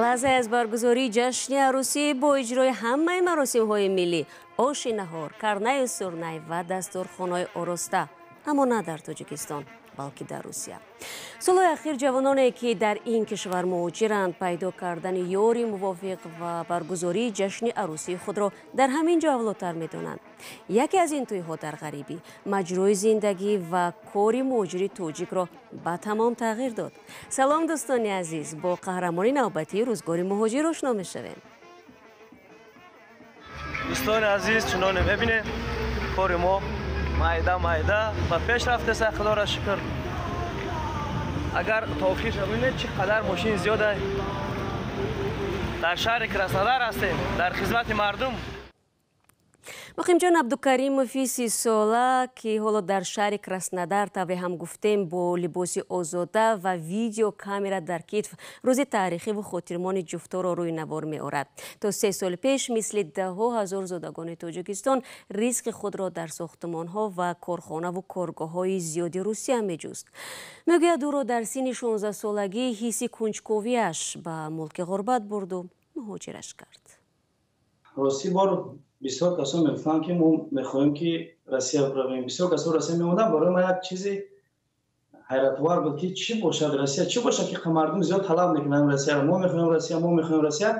Лаҳзае аз баргузории ҷашни арӯсӣ бо иҷрои ҳамаи маросимҳои миллӣ, оши наҳор, карнаю сурнай ва дастурхонаи ороста, аммо на дар Тоҷикистон, балки дар Русия. Солҳои ахир ҷавононе, ки дар ин кишвар муҳоҷиранд, пайдо кардани ёри мувофиқ ва баргузории ҷашни арӯсии худро дар ҳамин ҷо авлотар медонанд. Яке аз ин тӯйҳо дар ғарибӣ маҷрои зиндагӣ ва кори муҳоҷири тоҷикро ба тамом тағйир дод. Салом, дӯстони азиз, бо қаҳрамони навбатии рӯзгори муҳоҷир ошно мешавем. Дӯстони азиз, чуноне мебинед, кори мо майда майда ба пеш рафтеса, худоро шукр. Агар то охирша бибинед, чӣ қадар мошин зиёда. Дар шаҳри Краснодар ҳастем, дар хизмати мардум. Муқимҷон Абдукаримови 30-сола, ки ҳоло дар шаҳри Краснодар, тавре ҳам гуфтем, бо либоси озода ва видеокамера дар китф рӯзи таърихиву хотирмони ҷуфторо рӯи навор меорад. То 3 соли пеш мисли даҳҳо ҳазор зодагони Тоҷикистон ризқи худро дар сохтумонҳо ва корхонаву коргоҳҳои зиёди Русия меҷуст. Мегӯяд, ӯро дар синни 16-солагӣ ҳисси кунҷковиаш ба мулки ғурбат бурду муҳоҷираш кард. Ростӣ бор бисёр касон мегуфтанд, ки мо мехоҳем, ки Россия биравем. Бисёр касон Россия меомаданд. Барои ман як чизи ҳайратовар буд, ки чӣ бошад Россия, чӣ бошад, ки мардум зиёд талаб мекунанд Россияро: мо мехоҳем Россия, мо мехоҳем Россия.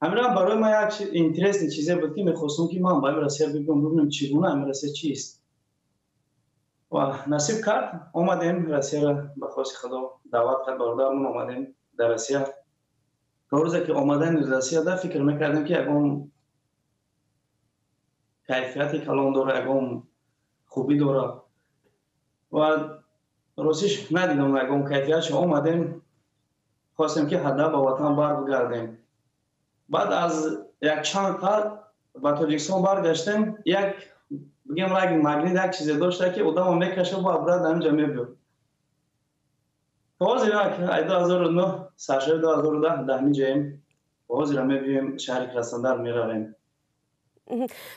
Ҳаминам барои ман як интересный чизе буд, ки мехостам, ки ман ба ҳамин Россия бибинам, бибинам, чӣ гуна ҳамин Россия чист. Ва насиб кард, омадем Россияро. Ба хости Худо даъват кард бародармон, омадем дар Россия. То рӯзе ки омадани Россияда фикр мекардем, ки ягон кайфияти калон дора, ягон хубӣ дора, ва ростиш надидам ягон кайфиятшо. Омадем, хостем, ки ҳадда ба ватан баргардем. Баъд аз якчанд қад ба Тоҷикистон баргаштем. Як бигем, як магнит, як чизе дошта, ки одамо мекашад, бо абрад ҳаминҷа мебиёд. То ҳозир ай 2009, саршави 2010 дар ҳаминҷаем. Ҳозира мебиёем, шаҳри Краснодар меравем.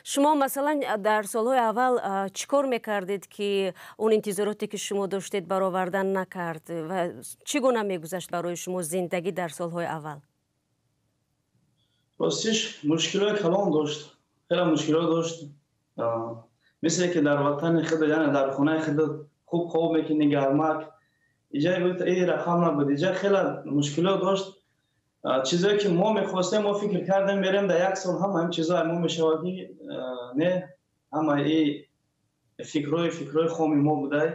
Шумо, масалан, дар солҳои аввал чӣ кор мекардед, ки он интизороте, ки шумо доштед, баровардан накард, ва чӣ гуна мегузашт барои шумо зиндагӣ дар солҳои аввал? Ростиш, мушкилои калон дошт, хеле мушкилот дошт. Мисле ки дар ватани худ, яъне дар хонаи худ хуб хоб мекунӣ, гармак иҷа и рақам набуд. Иҷа хеле мушкилот дошт. Чизое ки мо мехостем, мо фикр кардем, мерем, дар як сол ҳама ин чизо мо мешавад, ки не, ҳама и фикрҳои хоми мо будай.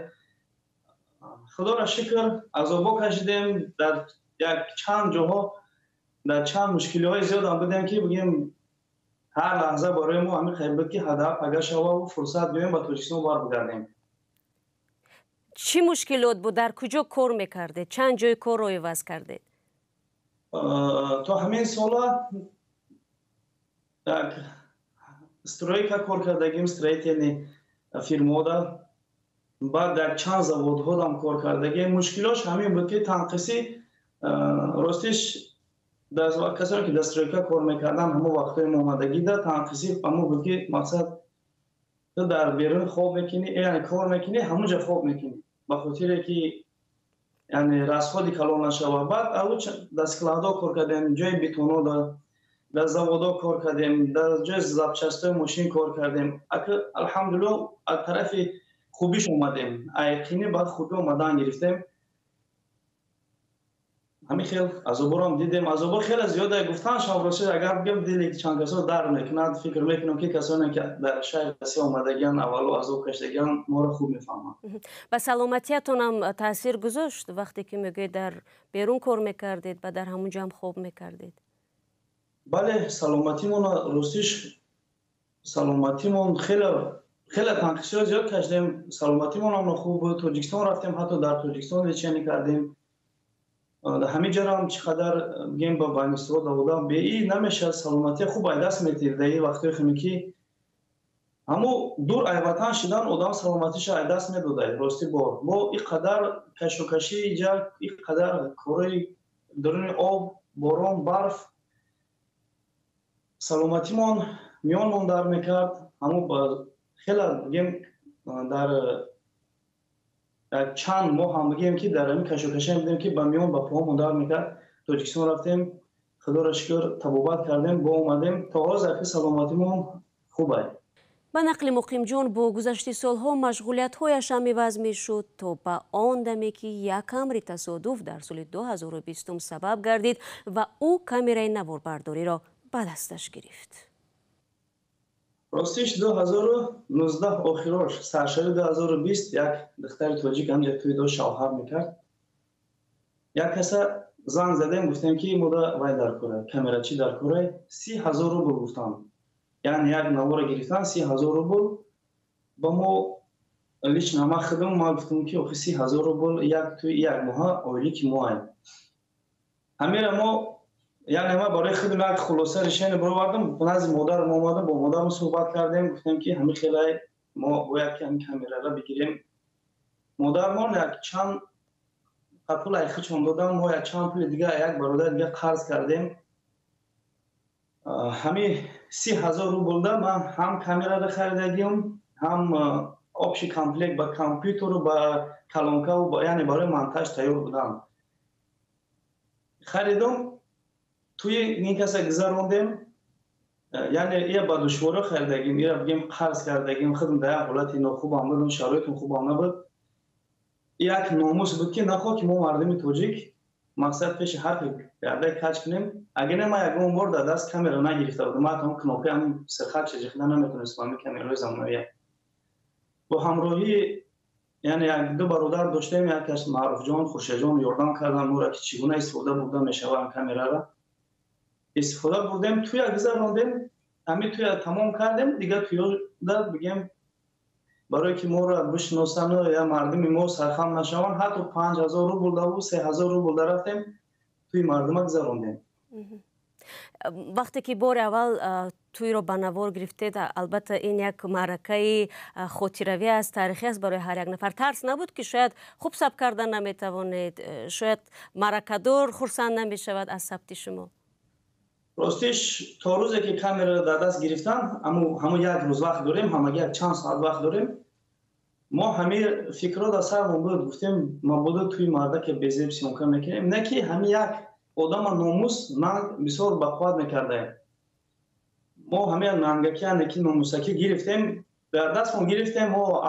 Худоро шукр, азобо кашидем, дар як чанд ҷоҳо дар чанд мушкилиҳои зиёдам будем, ки бигем, ҳар лаҳза барои мо ҳамин хайр буд, ки ҳадаф агар шававу фурсат биёем, ба Тоҷикистон барбигардем. Чӣ мушкилот буд? Дар куҷо кор мекардед? Чанд ҷои корро иваз кардед? То ҳамин сола як стройка кор кардагим, строительный фирмода, баъд як чанд заводҳодам кор кардагим. Мушкилош ҳамин буд, ки танқисӣ, ростиш, касоне ки дар стройка кор мекарданд, ҳамон вақтҳои омадагида танқисӣ ҳамон буд, ки мақсад ту дар берун хоб мекунӣ, яъне кор мекунӣ, ҳамонҷа хоб мекунӣ, ба хотире ки яъне расходи калон нашавад. Баъд дар складҳо кор кардем, ҷои бетоно, дар заводҳо кор кардем, дар ҷои запчастҳои мошин кор кардем. Алҳамдулилло, аз тарафи хубиш омадем, айқинӣ баъд хубӣ омадан гирифтем. Ҳамин хел азоборам дидем, азобо хеле зиёда гуфтаншам. Рости, агар бигем, дили чанд касо дард мекунад. Фикр мекунам, ки касоне ки дар шаҳри Россия омадагиан, аввало азоб кашидагиан, моро хуб мефаҳманд. Ба саломатиятонам таъсир гузошт, вақте ки мегӯед, дар берун кор мекардед ва дар ҳамун ҷо ҳам хоб мекардед? Бале, саломатимон, ростиш, саломатимон хеле хеле танқисиҳо зиёд кашидем. Саломатимонам нохуб буд. Тоҷикистон рафтем, ҳатто дар Тоҷикистон лечение кардем. Ҳамин ҷарам чӣ қадар бигем, ба больницаҳо даводам, беи намешавад. Саломатия хуб ай даст метиҳ. Дар ин вақтҳои хунукӣ, ҳамо дур ай ватан шидан, одам саломатиша ай даст медодай. Рости бор мо ин қадар кашокашӣ иҷа, ин қадар корои даруни об, борон, барф, саломатимон миёнмон дард мекард. Ҳамо хеле бигем, дар чанд моҳ ҳам бигем, ки дар ҳамин кашокашӣ будем, ки ба миён, ба поҳомон дард мекард. Тоҷикистон рафтем. Худоро шукр, табобат кардем, бо омадем, то ҳозир ки саломатимон хуб аст. Ба нақли Муқимҷон, бо гузашти солҳо машғулиятҳояш ҳам иваз мешуд, то ба он даме ки як амри тасодуф дар соли 2020 сабаб гардид ва ӯ камераи наворбардориро ба дасташ гирифт. Ростиш, 2019 охирош, саршави 2020 як духтари тоҷик ҳамҷа тӯй дошт, шавҳар мекард. Як каса занг задем, гуфтем, ки мода вай дар кора, камерачӣ дар кора. 30 000 рубл гуфтам, яъне як навора гирифтан 30 000 рубл. Ба мо лично, ма худам ма гуфтам, ки охи, 30 000 рубл як тӯи як моҳа ойлики моай. Ҳамира мо, яъне ма барои худам як хулоса, решение баровардам. Назди модарам омадам, бо модарам суҳбат кардем, гуфтем, ки ҳамин хелай, мо бояд ки ҳамин камерара бигирем. Модармон як чанд пул айхичон додам, мо як чанд пули дига як бародари дига қарз кардем. Ҳамин 30 000 рублда ман ҳам камерара харидагиам, ҳам общий комплект ба компютеру, ба колонкаву, яъне барои монтаж тайёр будам, харидам. Туи ин каса гузарондем, яъне ия ба душворӣ харидагим, ира бигем, қарз кардагим. Худам дар як ҳолати нохубам будам, шароитам хубам набуд. Як номус буд, ки нахоҳ ки мо мардуми тоҷик мақсад пеши ҳарфи гардай кач кунем. Агар не, ман ягон бор дар даст камера нагирифта будам, ман ҳатто кнопкаи ҳам сирхат чежихда наметонистам. Ҳамин камераҳои замонавия бо ҳамроҳӣ, яъне як ду бародар доштем, якаш Маъруфҷон, Хуршедҷон, ёрдам кардан моро, ки чӣ гуна истифода бурда мешавад камерара. Истифода бурдем, туя гузарондем, ҳамин туя тамом кардем. Дигар туёда бигем, барое ки моро бишиносану я мардуми мо сархам нашаванд, ҳатто 5000 рубл даву 3000 рубл дарафтем, туи мардума гузарондем. Вақте ки бори аввал тӯйро ба навор гирифтед, албатта, ин як маъракаи хотиравӣ аст, таърихӣ аст барои ҳар як нафар. Тарс набуд, ки шояд хуб сабт кардан наметавонед, шояд маъракадор хурсанд намешавад аз сабти шумо? Ростиш, то рӯзе ки камераро дар даст гирифтан, ҳамун як рӯз вақт дорем, ҳамагӣ як чанд соат вақт дорем. Мо ҳамин фикрро дар сармон буд, гуфтем, мабодо тӯи мардаке безеб съёмка мекунем, не ки ҳамин як одама номус нанг бисёр бақувват мекардаем. Мо ҳамин нангаки, яъне ки номусакӣ гирифтем, дар дастмон гирифтем. Мо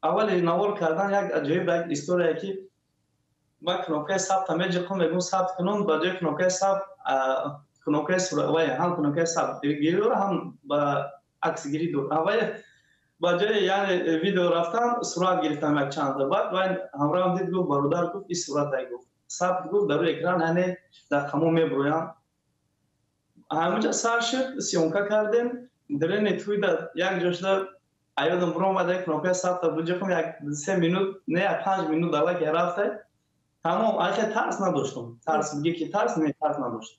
аввали навор кардан як аҷоиб як история, ки ма кнопкаи сабта меҷиқум, мегум, сабт кунун, ба ҷои кнопкаи сабт кнопкаи вай, ҳам кнопкаи сабтгирӣ дора, ҳам ба аксгирӣ дора. Вай ба ҷои, яъне, видео рафтан, сурат гирифтам як чандта. Баъд вай ҳамроҳам дид, гуфт: «Бародар, — гуфт, — ин суратай», гуфт, «сабт», гуфт, «дар рӯи экран, яъне рақамҳо мебуроянд». Ҳаминҷа сар шуд, съёмка кардем. Дарини туйда як ҷо шуда аёдам буромада, кнопкаи сабта буҷиқум, як се минут, не, як 5 минут аллакай рафта, тамом. Ахе тарс надоштум. Тарс биге ки тарс не, тарс надоштум.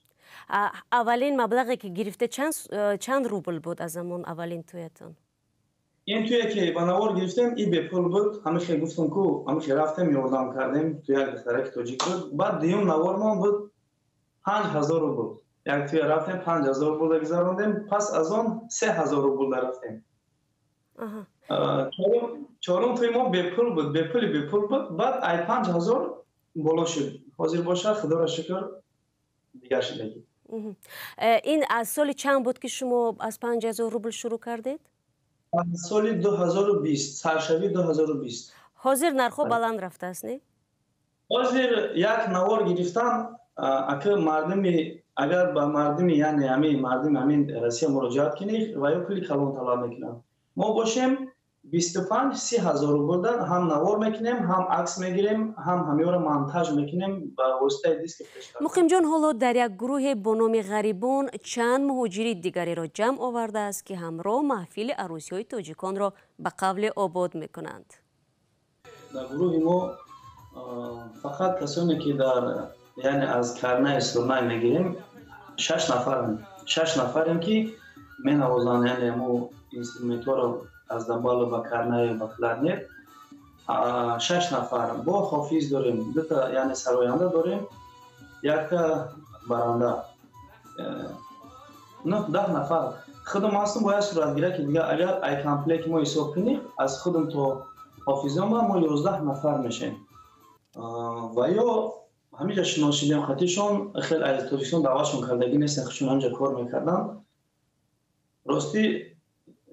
Аввалин маблағе ки гирифте чанд рубл буд аз ҳамон аввалин тӯятон? Ин туе ки ба навор гирифтем, и бепул буд. Ҳамин хел гуфтум ку, ҳамин хел рафтем, ёрдам кардем, ту як духтараки тоҷик буд. Баъд дуюм навормон буд 5000 рубл. Як туя рафтем, 5000 рубл гузарондем. Пас аз он 3000 рубл рафтем. Чорум туи мо бепул буд, бепули бепул буд. Баъд ай 5000 боло шуд. Ҳозир бошад, худоро шукр, дигар шудагӣ. Ин аз соли чанд буд, ки шумо аз 5000 рубл шурӯъ кардед? Соли 2020, саршави 2020. Ҳозир нархҳо баланд рафтааст, не? Ҳозир як навор гирифтан, ака, мардуми, агар ба мардуми, яъне ҳамин мардуми ҳамин Россия муроҷиат кунӣ, ва ё пули калон талаб мекунанд. Мо бошем, 25-30 ҳазор рублда ҳам навор мекунем, ҳам акс мегирем, ҳам ҳамёро монтаж мекунем ба воситаи диски. Муқимҷон ҳоло дар як гурӯҳе бо номи «Ғарибон» чанд муҳоҷири дигареро ҷамъ овардааст, ки ҳамроҳ маҳфили арӯсиҳои тоҷиконро ба қавле обод мекунанд. Дар гурӯҳи мо фақат касоне ки дар, яъне аз карнай, сурнай мегирем, шаш нафарем, шаш нафарем, ки менавозанд, яъне мо инструментҳоро аз дамбалу ба карнаю ба кларнет. Шаш нафар бо ҳофиз дорем, дута, яъне сароянда дорем, якта баранда, нӯҳ 10 нафар. Худам ҳастам бояд суратгира, ки дига агар ай комплекти мо ҳисоб кунӣ, аз худам то ҳофизон мо 11 нафар мешем. Ва ё Ҳамиҷа шинос шидем қатишон, хел аз Тоҷикистон даъватшон кардагӣ нестен, чун ҳамиҷа кор мекарданд. Ростӣ,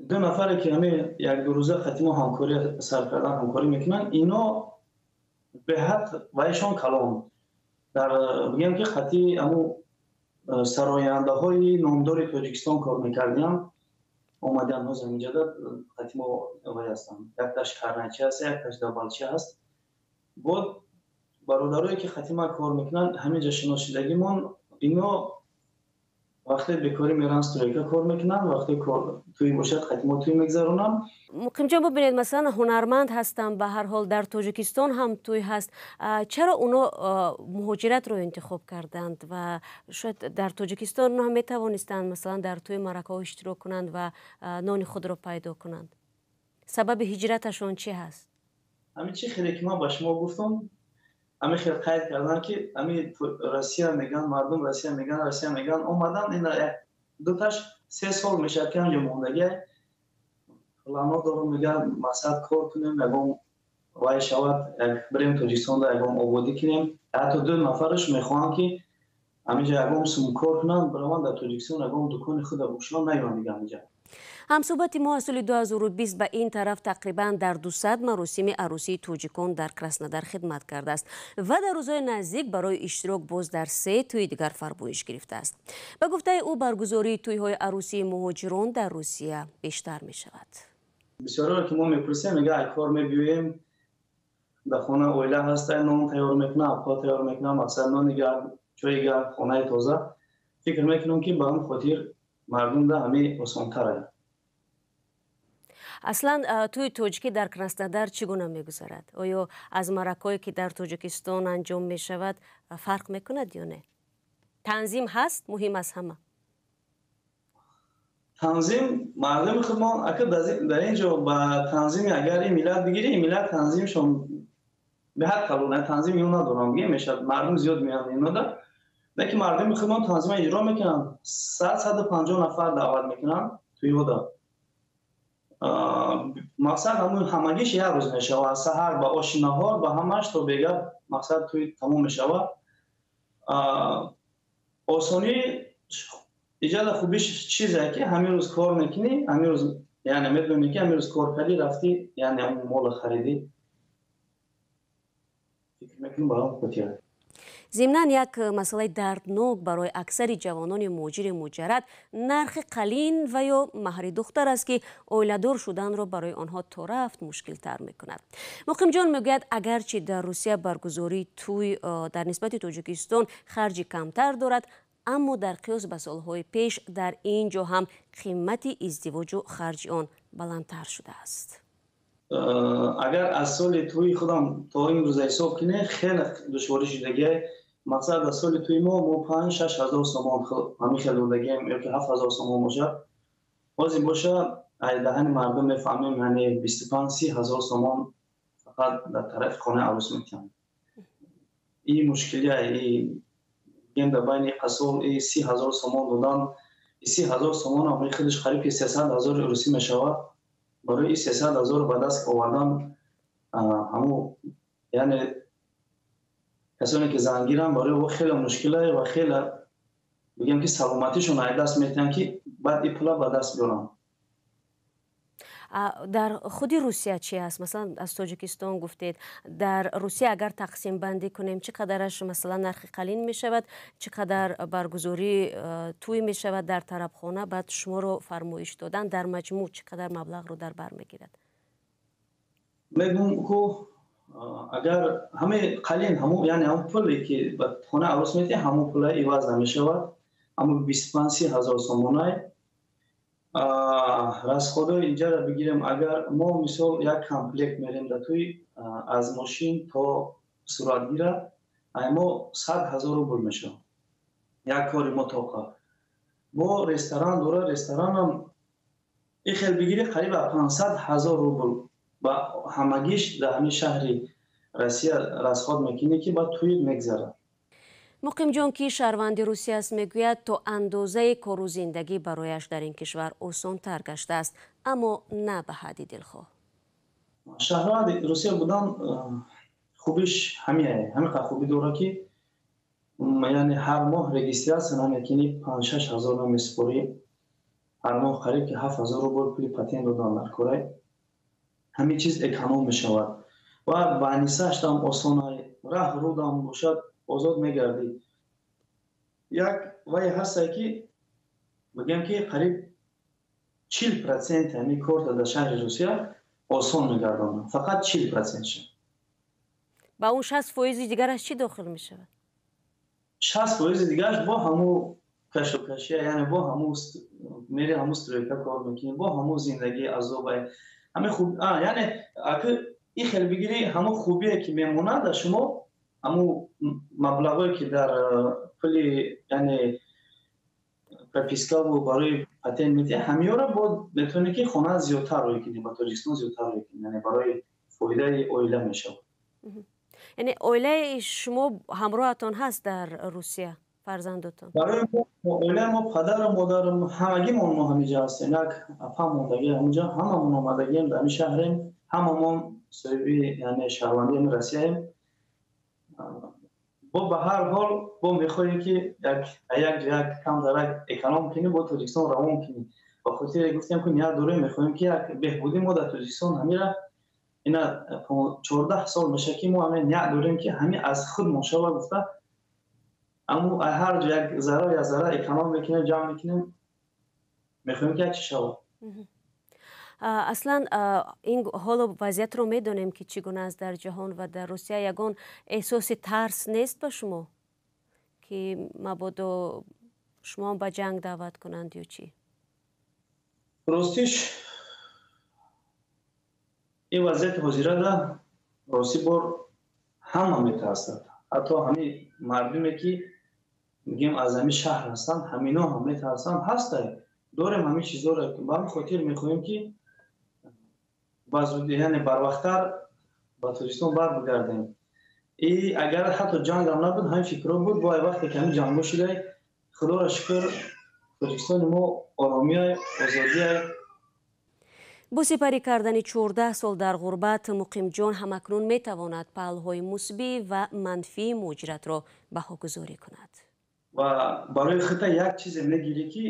ду нафаре ки ҳами як-ду рӯза қати мо ҳамкорӣ сар кардан, ҳамкорӣ мекунанд, ино беҳад вайшон калон. Дар бигем ки қати ҳаму сарояндаҳои номдори Тоҷикистон кор мекардиям, омадиан ҳоз ҳаминҷода қати мо вай ҳастанд. Якташ карначи ҳаст, якташ дабалчи ҳаст. Бод бародарое ки қати ма кор мекунанд, ҳаминҷа шинос шидагимон, ино вақте бекорӣ меран, стройка кор мекунанд, вақте кор тӯй бошад, қати мо тӯй мегзаронанд. Муқимҷон, бубинед, масалан, ҳунарманд ҳастам, ба ҳар ҳол дар Тоҷикистон ҳам тӯй ҳаст. Чаро оно муҳоҷиратро интихоб карданд ва шояд дар Тоҷикистон онҳо метавонистанд, масалан, дар тӯи маъракаҳо иштирок кунанд ва нони худро пайдо кунанд? Сабаби ҳиҷраташон чӣ ҳаст? Ҳамин чӣ хеле ки ман ба шумо гуфтам, ҳамин хел қайд кардан ки ҳамин Россия меган, мардум Россия меган, Россия меган, омадан ин дуташ 3 сол мешавад ки ҳамҷо мондагиай. Плано дорум, меган, мақсад кор кунем, ягон вай шавад, бирем Тоҷикистонда, ягон ободӣ кунем. Ҳатто ду нафараш мехоҳанд ки ҳаминҷа ягон сум кор кунанд, бираванд, дар Тоҷикистон ягон дукони худа букушонанд, наёнд дига ҳаминҷа. Ҳамсӯҳбати мо аз соли 2020 ба ин тараф тақрибан дар 200 маросими арӯсии тоҷикон дар Краснодар хидмат кардааст ва дар рӯзҳои наздик барои иштирок боз дар се тӯи дигар фармоиш гирифтааст. Ба гуфтаи ӯ, баргузории тӯйҳои арӯсии муҳоҷирон дар Русия бештар мешавад. Бисёреро ки мо мепурсем, мега, ай кор мебиёем, дар хона оила ҳаста, нон тайёр мекунам, авқот тайёр мекунам, мақсад нони гарм, чойи гарм, хонаи тоза. Фикр мекунам, ки ба он хотир мардумда ҳамин осонтар. Аслан тӯи тоҷикӣ дар Краснодар чӣ гуна мегузарад? Оё аз маъракое ки дар Тоҷикистон анҷом мешавад, фарқ мекунад ё не? Танзим ҳаст, муҳим аз ҳама. Танзим мардуми худмон ака дар ин ҷо ба танзими, агар ин миллат бигирӣ, ин миллат танзимшон беҳад калон, танзими ё надорам, бигем мешавад, мардум зиёд меянд инода. Лекин мардуми худмон танзима иҷро мекунанд, 100, 150 нафар даъват мекунанд тӯйҳода. Мақсад ҳамун ҳамагиш як рӯз мешавад, саҳар ба оши наҳор, ба ҳамаш то бега, мақсад тӯй тамом мешавад. Осонӣ иҷода, хубиш чизе ки ҳамин рӯз кор мекунӣ, ҳамин рӯз, яъне медонӣ ки ҳамин рӯз кор кардӣ, рафтӣ, яъне ҳамун мола харидӣ. Фикр мекунам, ба он хотир. Зимнан, як масъалаи дарднок барои аксари ҷавонони муҳоҷири муҷаррад нархи қалин ва ё маҳри духтар аст, ки оиладор шуданро барои онҳо то рафт мушкилтар мекунад. Муқимҷон мегӯяд, агарчи дар Русия баргузории тӯй дар нисбати Тоҷикистон харҷи камтар дорад, аммо дар қиёс ба солҳои пеш дар ин ҷо ҳам қимати издивоҷу харҷи он баландтар шудааст. Агар аз соли тӯи худам то имрӯза ҳисоб кунем, хеле душворӣ шудагиа. Мақсад, аз соли тӯи мо 5-6 ҳазор сомон ҳамин хел додагием ё ки 7 ҳазор сомон бошад. Ҳозир боша, ай даҳани мардум мефаҳмем, яъне 25-30 ҳазор сомон фақат дар тарафи хонаи арӯс метиҳанд. И мушкилия бигем, дар байни қасол и 30 ҳазор сомон додан, и 30 ҳазор сомон ҳам худаш қариб ки 300 ҳазори русӣ мешавад. Барои и 300 ҳазор ба даст овардан, ҳамун, яъне касоне ки зангиранд, барои о хеле мушкиле ва хеле, бигем ки, саломатишон ай даст метиҳанд, ки баъд и пула ба даст биёранд. Дар худи Русия чӣ аст? Масалан, аз Тоҷикистон гуфтед, дар Русия агар тақсимбандӣ кунем, чӣ қадараш, масалан, нархи қалин мешавад, чӣ қадар баргузории тӯй мешавад дар тарабхона, баъд шуморо фармоиш додан, дар маҷмӯъ чӣ қадар маблағро дар бар мегирад? Мегӯм ку, агар ҳамаи қалин, ҳамун, яъне ҳамун пуле ки ба хонаи арӯс метиҳӣ, ҳамун пула иваз намешавад, ҳамун 25-30 ҳазор сомонай. Расходои иҷара бигирем, агар мо мисол як комплект мерем дар тӯй, аз мошин то суратгира, ай мо 100 ҳазор рубл мешавад як кори мо тоқа. Бо ресторан дора, ресторанам и хел бигирӣ, қариба 500 ҳазор рубл ба ҳамагиш дар ҳамин шаҳри Россия расход мекунӣ, ки баъд тӯй мегзарад. Муқимҷон, ки шаҳрванди Русия аст, мегӯяд, то андозаи кору зиндагӣ барояш дар ин кишвар осонтар гаштааст, аммо на ба ҳадди дилхоҳ. Шаҳрванди Русия будан хубиш ҳамин, ҳамин қадр хубӣ дорад, ки Яъне ҳар моҳ регистрация намекунӣ, 5-6 ҳазор намесупорӣ. Ҳар моҳ қариб ки 7 ҳазор рубл пули патент додан дар корай. Ҳамин чиз эконом мешавад ва банисаштам осонай, раҳ рудам бошад, озод мегардӣ. Як вае ҳастае, ки бигӯям, ки қариб 40% ҳамин корта дар шаҳри Русия осон мегардонад, фақат 40%-ша. Ба он 60%-и дигараш чӣ дохил мешавад? 60%-и дигараш бо ҳамун кашокашия, яъне бо ҳамун мери, ҳамун стройка кор мекунӣ, бо ҳамун зиндагии азобай. Ҳамин хуб, яъне аки ин хел бигирӣ, ҳамун хубие, ки мемонад дар шумо, ҳамун маблағое, ки дар пули, яъне пропискаву барои патент медиҳӣ, ҳамиёро бо метавонӣ, ки хона зиёдтар рӯй кунӣ, ба Тоҷикистон зиёдтар рӯй кунӣ, яъне барои фоидаи оила мешавад. Яъне оилаи шумо ҳамроҳатон ҳаст дар Русия, фарзандотон? Барои оилаи мо, падару модарам, ҳамагимон мо ҳамиҷа ҳастем. Як апа мондагӣ ҳамуҷа. Ҳамамон омадагием, дар ҳамин шаҳрем, ҳамамон соҳиби, яъне шаҳрвандии Россияем. Бо ба ҳар ҳол бо мехоҳем, ки як камтарак эконом кунем, бо Тоҷикистон равон кунем. Ба хотире гуфтем, ки ният дорем, мехоҳем, ки як беҳбудӣ мо дар Тоҷикистон. Ҳамира ина 14 сол мешавад, ки мо ҳамин ният дорем, ки ҳамин аз худмон шава гуфта, аммо ҳар ҷо як зарра, як зарра эконом мекунем, ҷамъ мекунем, мехоҳем, ки як чи шавад. Аслан ин ҳоло вазъиятро медонем, ки чӣ гуна аст дар ҷаҳон ва дар Русия. Ягон эҳсоси тарс нест ба шумо, ки мабодо шумо ба ҷанг даъват кунанд ё чӣ? Ростиш, ин вазъияти ҳозирада, ростӣ, бор ҳама метарсад. Ҳатто ҳамин мардуме, ки мегӯем, аз ҳамин шаҳр ҳастанд, ҳамино ҳам метарсанд. Ҳастай, дорем ҳамин чизҳоро. Ба ҳамин хотир мехоҳем, ки ба зудӣ, яъне барвақттар ба Тоҷикистон барбигардем. И агар ҳатто ҷангам набуд, ҳамин фикрҳо буд. Бо вақте ки ҳамин ҷангҳо шудай, худоро шукр, Тоҷикистони мо оромиай, озодиай. Бо сипарӣ кардани 14 сол дар ғурбат, Муқимҷон ҳамакнун метавонад паҳлӯҳои мусбӣ ва манфии муҳоҷиратро баҳогузорӣ кунад. Ва барои худта як чизе мегирӣ, ки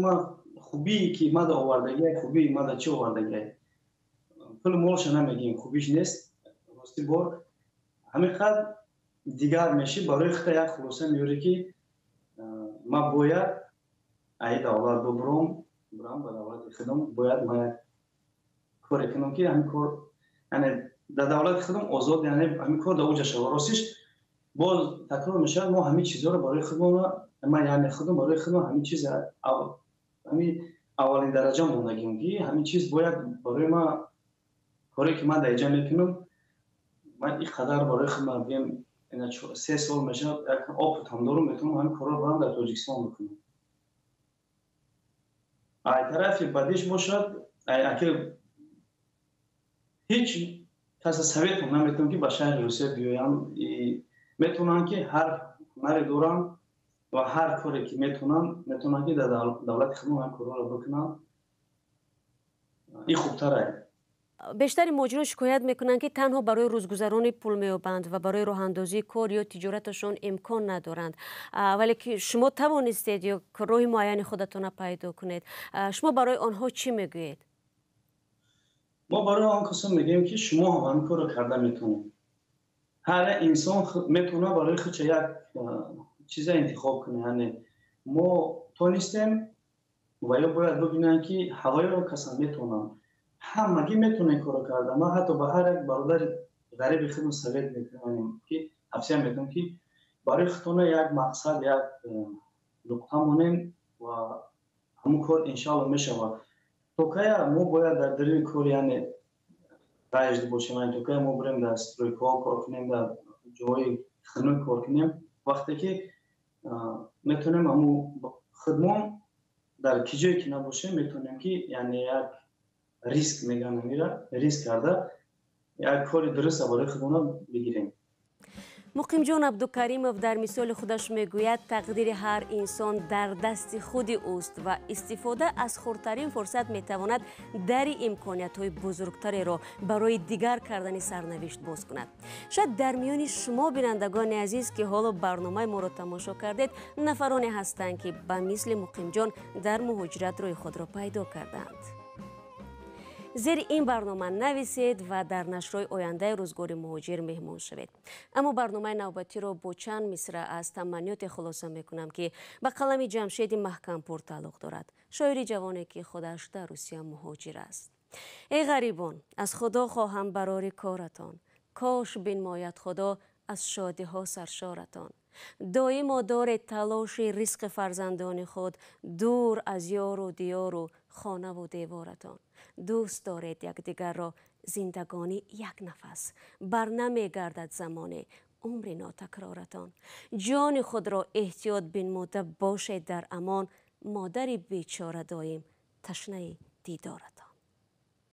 ман хубие, ки мада овардагиай, хубии мада чӣ овардагиай? Пули молша намегӯем, хубиш нест. Рости, бор ҳамин қадр дигар мешӣ, барои худта як хулоса меёрӣ, ки ман бояд аи давлат бубурам, бурам ба давлати худам, бояд ман як коре кунам, ки ҳамин кор, яъне дар давлати худам озод, яъне ҳамин кор дар уҷа шава. Ростиш, боз такрор мешавад, мо ҳамин чизҳоро барои худмон, ман, яъне худам, барои худам ҳамин чиз ҳамин аввалин дараҷа мондагиам, ки ҳамин чиз бояд барои ман, коре, ки ман дар иҷа мекунам, ман ин қадар барои худам бигем, 3 сол мешавад, як опыт ҳам дорам, метавонам ҳамин корро барам дар Тоҷикистон бикунам. Ай тарафи бадиш бошад, аки ҳеҷ каса совет ам наметавонам, ки ба шаҳри Русия биёянд. Метавонанд, ки ҳар ҳунаре доранд ва ҳар коре, ки метавонанд, метавонанд, ки дар давлати худмон ҳамин корҳоро бикунанд. Ин хубтарае. Бештари муҳоҷирон шикоят мекунанд, ки танҳо барои рӯзгузаронӣ пул меёбанд ва барои роҳандозии кор ё тиҷораташон имкон надоранд. Вале ки шумо тавонистед ё роҳи муайяни худатонро пайдо кунед. Шумо барои онҳо чӣ мегӯед? Мо барои он касон мегӯем, ки шумо ҳам ҳамин корро карда метавонед. Ҳар як инсон метавонад барои худша як чиза интихоб кунад. Яъне мо тонистем ва ё бояд бибинанд, ки ҳавоиро касан метавонанд. Ҳамагӣ метавонем корро карда. Ман ҳатто ба ҳар як бародари ғариби худам совет мекунам, ки тавсия мекунам, ки барои худтона як мақсад, як нуқта монем ва ҳамун кор иншоалло мешавад. То кая мо бояд дар даруни кор, яъне раҷд бошем? Яъне то кая мо бурем дар стройка ҳо кор кунем, дар ҷоҳои хунук кор кунем, вақте ки метавонем ҳамун худмон дар ки ҷое ки набошем, метавонем, ки яъне як риск мегӯянд, амира риск карда, як кори дуруста барои худмона бигирем. Муқимҷон Абдукаримов дар мисоли худаш мегӯяд, тақдири ҳар инсон дар дасти худи ӯст ва истифода аз хурдтарин фурсат метавонад дари имкониятҳои бузургтареро барои дигар кардани сарнавишт боз кунад. Шояд дар миёни шумо, бинандагони азиз, ки ҳоло барномаи моро тамошо кардед, нафароне ҳастанд, ки ба мисли Муқимҷон дар муҳоҷират рӯи худро пайдо кардаанд. Зери ин барнома нависед ва дар нашрҳои ояндаи «Рӯзгори муҳоҷир» меҳмон шавед. Аммо барномаи навбатиро бо чанд мисра аз таманниёте хулоса мекунам, ки ба қалами Ҷамшеди Маҳкампур тааллуқ дорад, шоири ҷавоне, ки худаш дар Русия муҳоҷир аст. Эй ғарибон, аз Худо хоҳам барори коратон, кош бинмояд Худо аз шодиҳо саршоратон. Доимо доред талоши ризқи фарзандони худ, дур аз ёру диёру хонаву деворатон. Дӯст доред якдигарро, зиндагонӣ як нафас, бар намегардад замоне умри нотакроратон. Ҷони худро эҳтиёт бинмуда бошед дар амон, модари бечора доим ташнаи дидоратон.